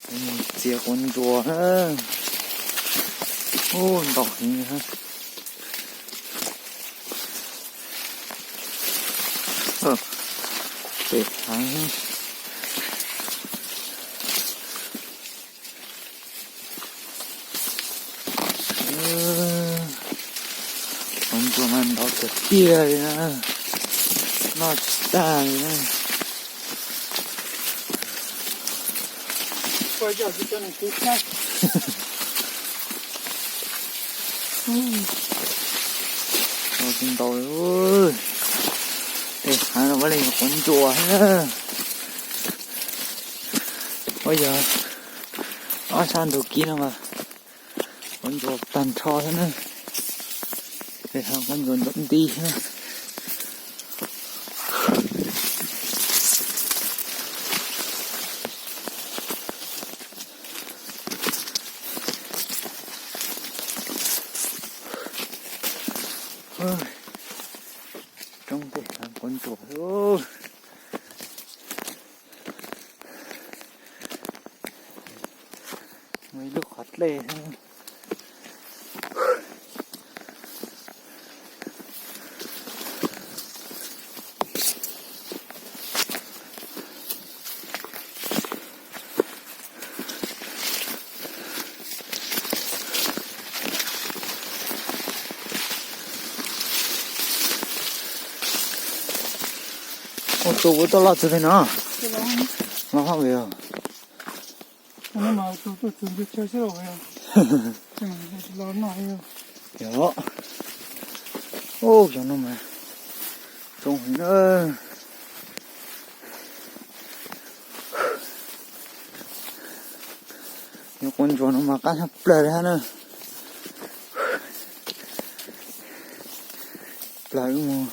Txiav quav ntsuas na. Ub, ntau heev. Pem heev. Quav ntsuas mas ntau tiag tiag li na, noj tsis tag li na. Ntau li, tej heev no puav leej yog quav ntsuas thiab. Ua yog ob sab ntug kib no mas quav ntsuas tag nrho thiab na. Tej heev quav ntsuas ntau nti thiab. Roob tej heev quav ntsuas. Muaj ib lub qhov dlej. Ua tus ua tau los txog li no. Los hauj li os. Yog, ub, cov no mas zoo heev na. Cov quav ntsuas no mas qab tshaj plaws li hab na. Plaws wb mus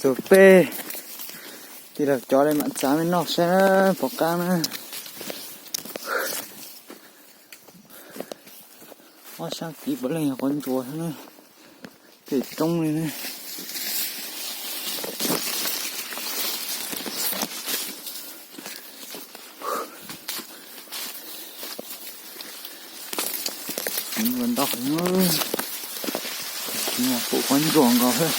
txug peb, tig los cov li mam txav mej noj saib na, puas qab na. Ob sab kib puav leej yog quav ntsuas thiab na, pem roob li na. Ntsuas ntau heev, pum quav ntsuas nkaus thiab.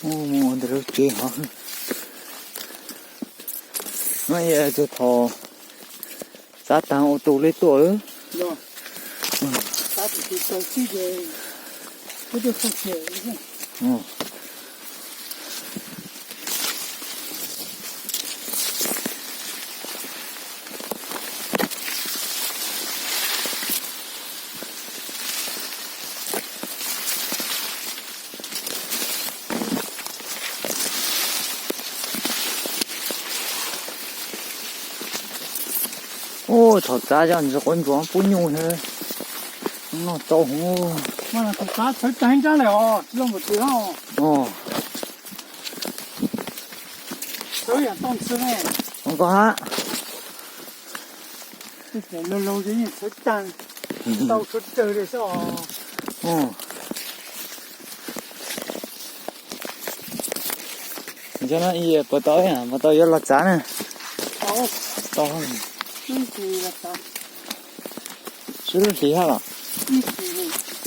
Ub, mus ua ntawm lub tsev hov. No yog txug thaum txav taag ua tus li tuaj lawm. Ub, thaum txav zog ntsis quav ntsuas pub nyuj thiab, noj tau heev. Txawv tag heev tag li os, tsis zoo npaum tsis os. Txawv yam tau ntxhw ne. Ua koj hab. Laug laug ces yeej txhawv tag, tau tshuav tsawg li xwb os. Cov no puas tau, puas tau yuav los txav na? Tau, tau. Sib lub hlis hab los?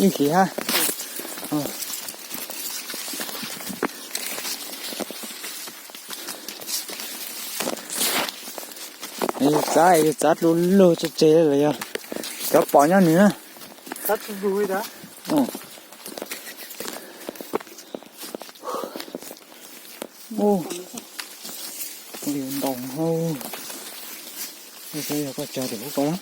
Ib hlis hab. Yus txav, yus txav dlua lug tseg tseg los yog cov pom nyob nws na. Ub, ntau hau. Yog koj tso tim ub ko na.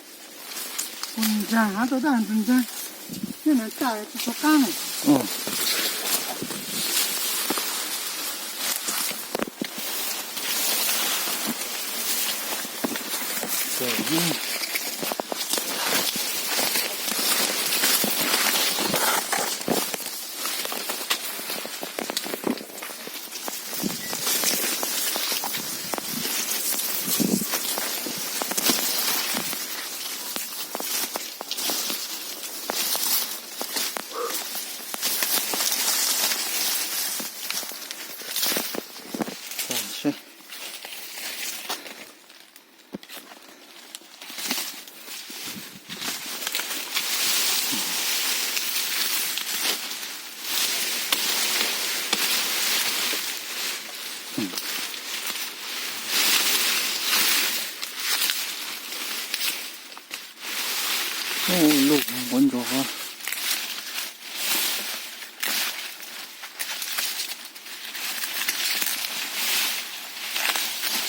Ub, luj nquav ntsuag.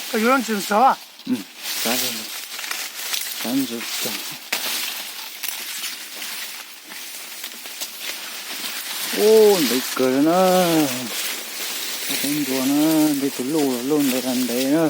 Koj yuav lub ntsis txog. Ub, ntev kawg li na. Nquav ntsuag na, ntev tus luj los luj ntev los ntev na.